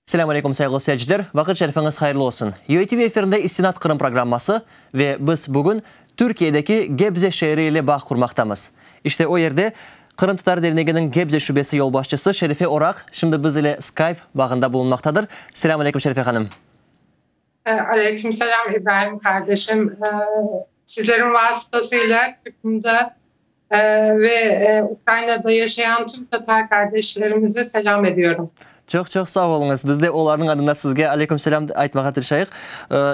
Selâm aleyküm, sayğılı seyirciler! Vaqıt şerifiñiz hayırlı olsun! UATV efirinde İstinat Qırım programması ve biz bugün Türkiyedeki Gebze şeeri ile bağ qurmaqtamız. İşte o yerde Qırımtatar derneginiñ Gebze şubesi yolbaşçısı Şerife Oraq şimdi biz ile Skype bağında bulunmaqtadır. Selâm aleyküm, Şerife hanım! Aleyküm selâm, İbraim qardeşim. Sizlerin vasıtasıyla Qırımda ve Ukrainada yaşayan tüm tatar qardeşlerimize selâm ediyorum. Çoq-çoq sağ oluñız. Biz de olarnıñ adına sizge aleyküm selâm aytmağa tırışayıq.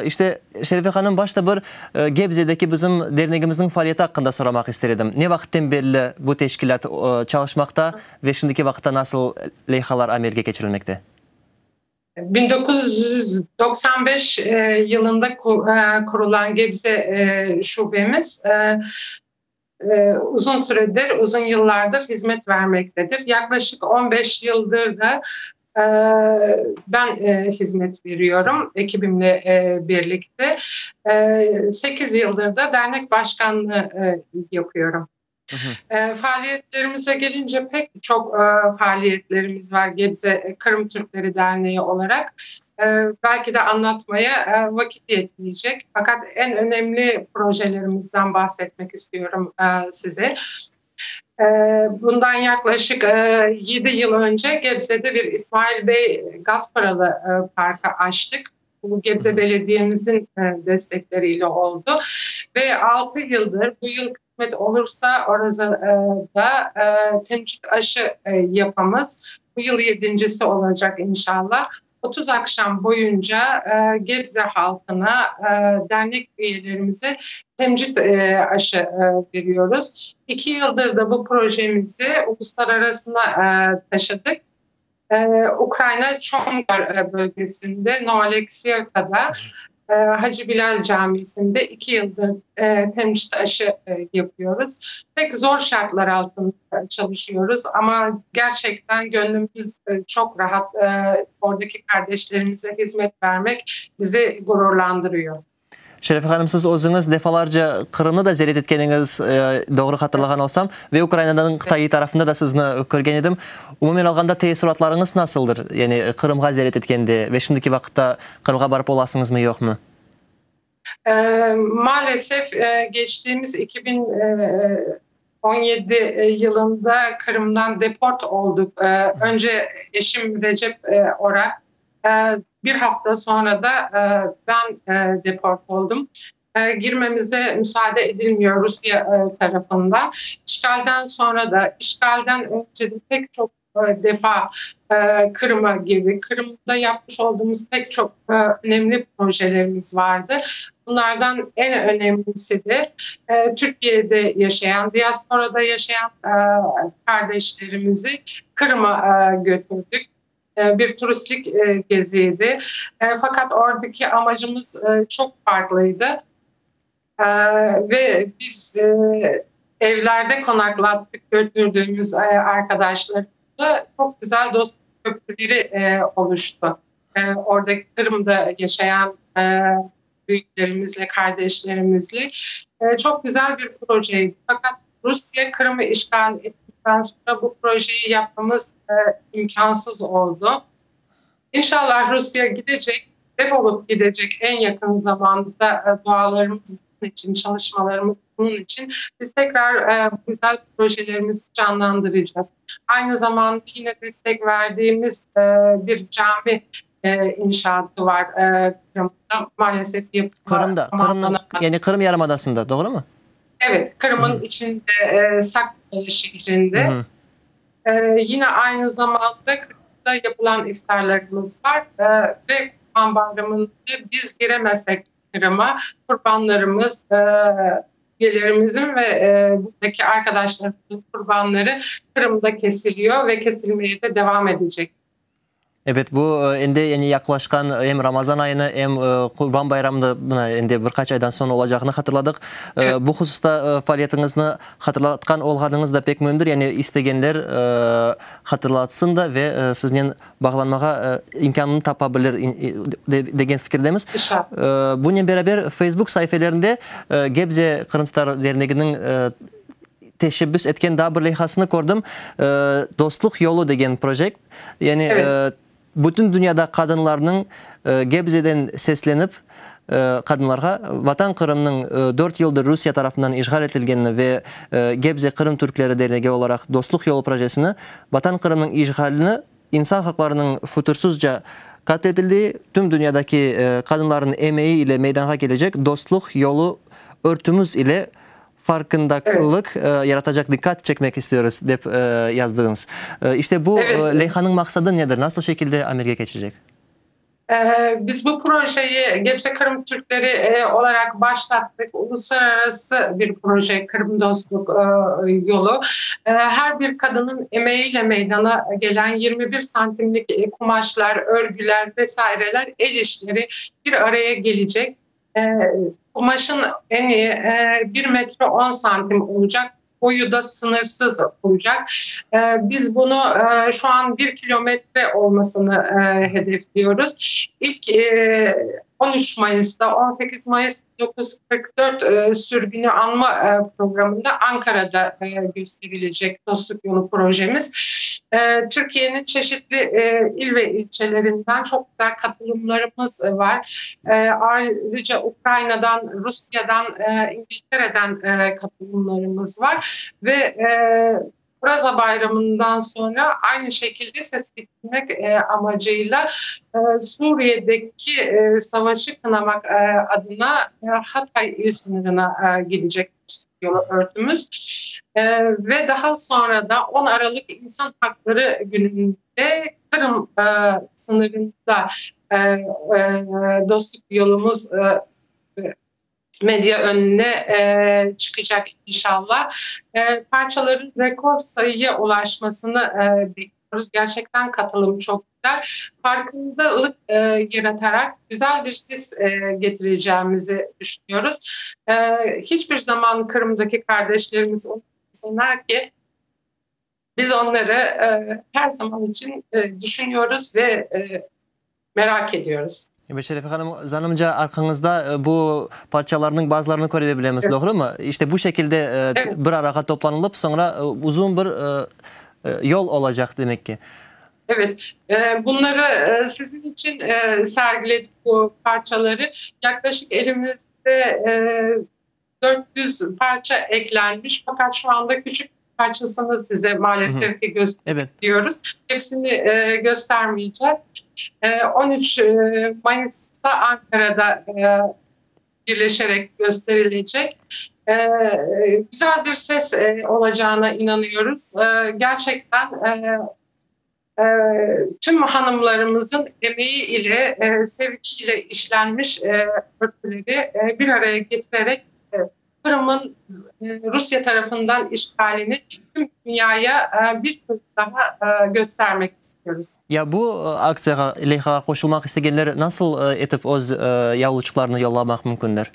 İşte, Şerife hanım, başta bir Gebzedeki bizim dernegimizniñ faaliyeti aqqında soramaq ister edim. Ne vaqıtten berli bu teşkilât çalışmaqta ve şimdiki vaqıtta nasıl leyhalar amelge keçirilmekte? 1995 yılında qurulan Gebze şubemiz uzun süredir, uzun yıllardır hizmet vermektedir. Yaklaşık 15 yıldır da ben hizmet veriyorum ekibimle birlikte. 8 yıldır da dernek başkanlığı yapıyorum. Faaliyetlerimize gelince pek çoq faaliyetlerimiz var Gebze Qırım Türkleri Derneği olaraq. Belki de anlatmaya vakit yetmeyecek. Fakat en önemli projelerimizden bahsetmek istiyorum size. Bundan yaklaşık 7 yıl önce Gebze'de bir İsmail Bey Gasparalı Parkı açtık. Bu Gebze Belediyemizin destekleriyle oldu. Ve 6 yıldır bu yıl Qısmet olursa orazada temcit aşı yapamız. Bu yıl yedincisi olacaq inşallah. 30 aqşam boyunca Gebze halqına, dernek üyelerimize temcit aşı veriyoruz. İki yıldır da bu projemizi uluslararasına taşıdık. Ukrayna Çongar bölgesinde, Novoalekseyevkada, Hacı Bilal camisinde iki yıldır temcit aşı yapıyoruz. Pek zor şartlar altında çalışıyoruz ama gerçekten gönlümüz çok rahat. Oradaki kardeşlerimize hizmet vermek bizi gururlandırıyor. Şerife hanım, siz özüñiz defalarca Qırımnı da ziyaret etkeniñiz, doğru hatırlağan olsam, ve Ukrainanıñ qıtaiy tarafında da sizni körgen edim. Umumen alğanda teessuratlarıñız nasıldır, yani Qırımğa ziyaret etkende ve şimdiki vaqıtta Qırımğa barıp olasıñızmı, yoqmı? Maalesef, geçtiğimiz 2017 yılında Qırımdan deport olduq. Önce eşim Recep Orak, Bir hafta sonra da ben deport oldum. Girmemize müsaade edilmiyor Rusya tarafından. İşgalden sonra da, işgalden önce de pek çok defa Kırım'a girdik. Kırım'da yapmış olduğumuz pek çok önemli projelerimiz vardı. Bunlardan en önemlisi de Türkiye'de yaşayan, diasporada yaşayan kardeşlerimizi Kırım'a götürdük. Bir turistlik geziydi. Fakat oradaki amacımız çok farklıydı. Ve biz evlerde konaklattık götürdüğümüz arkadaşlarımızı. Çok güzel dostluk köprüleri oluştu. Orada Kırım'da yaşayan büyüklerimizle, kardeşlerimizle. Çok güzel bir projeydi. Fakat Rusiye Kırım'ı işgal ettikten sonra bu projeyi yapmamız imkansız oldu. İnşallah Rusya gidecek, defolup gidecek en yakın zamanda dualarımız bunun için, çalışmalarımız bunun için. Biz tekrar bu güzel projelerimizi canlandıracağız. Aynı zamanda yine destek verdiğimiz bir cami inşaatı var Qırımda. Maalesef yapımı Qırımda, Qırımnıñ, yani Qırım yarımadasında, doğrumı? Evet, Qırım'ın içinde, Sak şehrinde. Yine aynı zamanda Qırımda yapılan iftarlarımız var ve Qurban bayramında biz giremesek Qırıma, qurbanlarımız, üyelerimizin ve buradaki arkadaşlarımızın qurbanları Qırımda kesiliyor ve kesilmeye de devam edecek. Ebet, bu endi yani yaqlaşqan em Ramazan ayını, em Qurban bayramı da mına endi bir qaç aydan soñ olacağını hatırladıq. Bu hususta faaliyetiñizni hatırlatqan olğanıñız da pek müimdir. Yani istegenler hatırlatsın da ve siznen bağlanmağa imkânını tapa bilir degen fikirdemiz. Bunen beraber Facebook saifelerinde Gebze qırımtatar derneginiñ teşebbüs etken daa bir leyhasını kördim, Dostluq yolu degen projekt. Yani. Bütün dünyada qadınlarnıñ Gebzeden seslenip, qadınlarğa Vatan Qırımnıñ dört yıldır Rusiye tarafından işğal etilgenini ve Gebze Qırım Türkleri Dernegi olaraq Dostluq Yolu projesini Vatan Qırımnıñ işğalini insan haqlarınıñ fütursuzca qatl etildiği tüm dünyadaki qadınlarnıñ emeği ile meydanğa kelecek Dostluq Yolu örtümüz ile farqındalıq yaratacaq diqqat çekmek istiyoruz, dep yazdıñız. İşte bu leyhanıñ maqsadı nedir, nasıl şekilde amelge keçecek? Biz bu projeyi Gebze Qırım Türkleri olaraq başlattık. Uluslararası bir proje Qırım Dostluq Yolu. Her bir qadınıñ emeğiyle meydana gelen 21 santimlik kumaşlar, örgüler vesaireler, el işleri bir araya gelecek. Qumaşın eni bir metre on santim olacaq, boyu da sıñırsız olacaq. Biz bunı şu an bir kilometre olmasını hedefliyoruz. İlk 13 Mayısta, 18 Mayıs 1944 sürgünü anma programında Ankara'da gösterilecek Dostluq Yolu projemiz. Türkiye'nin çeşitli il ve ilçelerinden çok güzel katılımlarımız var. Ayrıca Ukrayna'dan, Rusya'dan, İngiltere'den katılımlarımız var ve Oraza Bayramından sonra aynı şekilde ses getirmek amacıyla Suriye'deki savaşı kınamak adına Hatay il sınırına gidecek yolu örtümüz. Ve daha sonra da 10 Aralık İnsan Hakları Günü'nde Qırım sınırında dostluq yolumuz medya önüne çıqacaq inşallah. Parçaların rekor sayıya ulaşmasını bekliyoruz. Gerçekten katılım çok güzel. Farkındalık yarataraq güzel bir ses getireceğimizi düşünüyoruz. Hiçbir zaman Kırım'daki kardeşlerimiz unutmasınlar ki, biz onları her zaman için düşünüyoruz ve merak ediyoruz. Evet, Şerife hanım, zanımca, arqañızda bu parçalarnıñ bazılarını köre bilemiz, doğrumı? İşte bu şekilde bir arağa toplanılıp, soñra uzun bir yol olacaq, demek ki. Evet, bunları siziñ içün sergiledik bu parçaları. Yaklaşık elimizde 400 parça eklenmiş, fakat şu anda küçük parçasını size maalesef ki gösteriyoruz. Hepsini göstermeyeceğiz. 13 Mayıs'ta Ankara'da birleşerek gösterilecek. Güzel bir ses olacağına inanıyoruz. Gerçekten tüm hanımlarımızın emeği ile, sevgiyle işlenmiş örtüleri bir araya getirerek Qırım'ın Rusya tarafından işgalini tüm dünyaya bir kez daha göstermek istiyoruz. Ya bu aktsiyağa, leyhağa qoşulmaq istegenler nasıl etip öz yavluçıqlarını yollamaq mümkünler?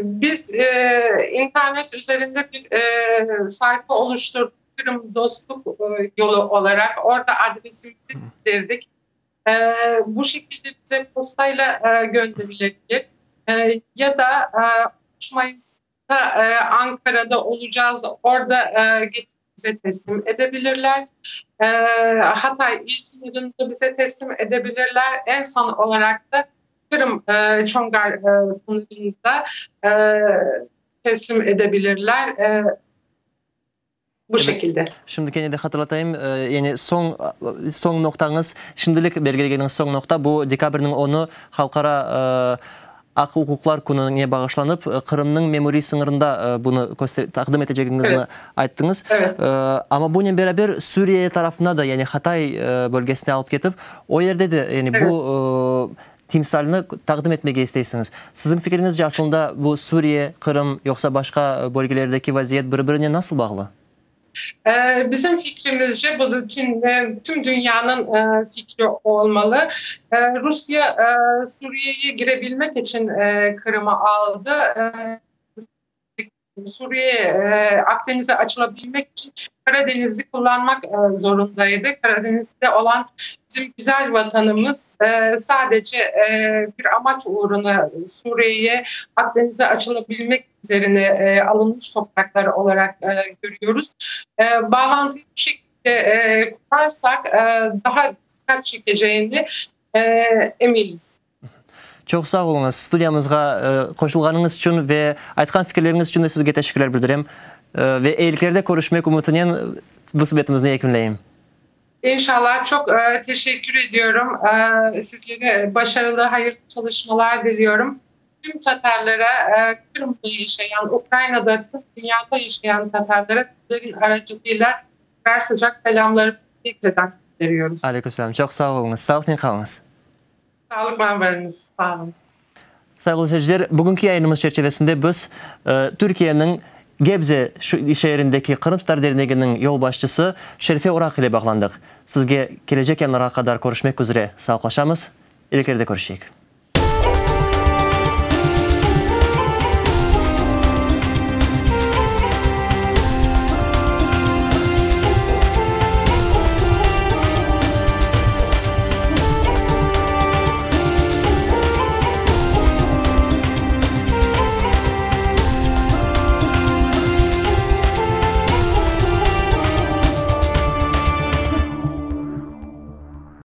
Biz internet üzerinde bir sayfa oluşturdıq, Qırım Dostluq Yolu olaraq, orada adresimizi bildirdik. Bu şekilde bize postayla gönderilebilir ya da 3 Mayıs'ta Ankara'da olacağız, orada bize teslim edebilirler. Hatay il sınırında bize teslim edebilirler. En son olaraq da Qırım Çongar sınırında teslim edebilirler. Bu şekilde. Şimdi kene de hatırlatayım, yani soñ, soñ noqtañız, şimdilik belgilegeniñiz soñ noqta, bu dekabrniñ onu, Halqara aq-uquqlar kününe bağışlanıp, Qırımnıñ memuriy sıñırında bunı taqdim etecegiñizni ayttıñız. Amma bunen beraber Suriye tarafına da, yani Hatay bölgesine alıp ketip, o yerde de, yani bu timsalni taqdim etmege isteysiñiz. Siziñ fikriñizce, aslında bu Suriye, Qırım yoqsa başqa bölgelerdeki vaziyet bir-birine nasıl bağlı? Bizim fikrimizce, bu bütün tüm dünyanıñ fikri olmalı. Rusya Suriyeye girebilmek içün Qırım'ı aldı. Suriye Akdeniz'e açılabilmek içün Karadeniz'i qullanmaq zorundaydı. Karadeniz'de olan bizim güzel vatanımız sadece bir amaç uğruna Suriye'ye Akdeniz'e açılabilmek üzerine alınmış topraklar olaraq görüyoruz. Bağlantıyı bu şekilde qurarsak daha. Dikkat çekeceğini eminiz. Çoq sağ oluñız, studiyamızğa qoşulğanıñız içün ve aytqan fikirleriñiz içün de sizge teşekkürler bildirem. Ve eyiliklerde körüşmek ümütinen bu subetimizni yekünleyim. İnşallah, çoq teşekkür ediyorum. Sizlere başarılı, hayırlı çalışmalar diliyorum. Tüm tatarlara, Qırımda yaşayan, Ukrainada, tüm dünyada yaşayan tatarlara sizlerin aracılığıyla tekrar sıcaq selâmlarımızı tezden gönderiyoruz. Aleyküm selâm. Çoq sağ oluñız. Sağlıqnen qalıñız. Sağlıqla varıñız. Sağ olun. Sayğılı seyirciler, bugünki yayınımız çerçevesinde biz Türkiyeniñ Gebze şeerindeki Qırımtatar derneginiñ yolbaşçısı Şerife Oraq ile bağlandıq. Sizge kelecek yanlarğa qadar körüşmek üzre sağlıqlaşamız. İleklerde körüşeyik.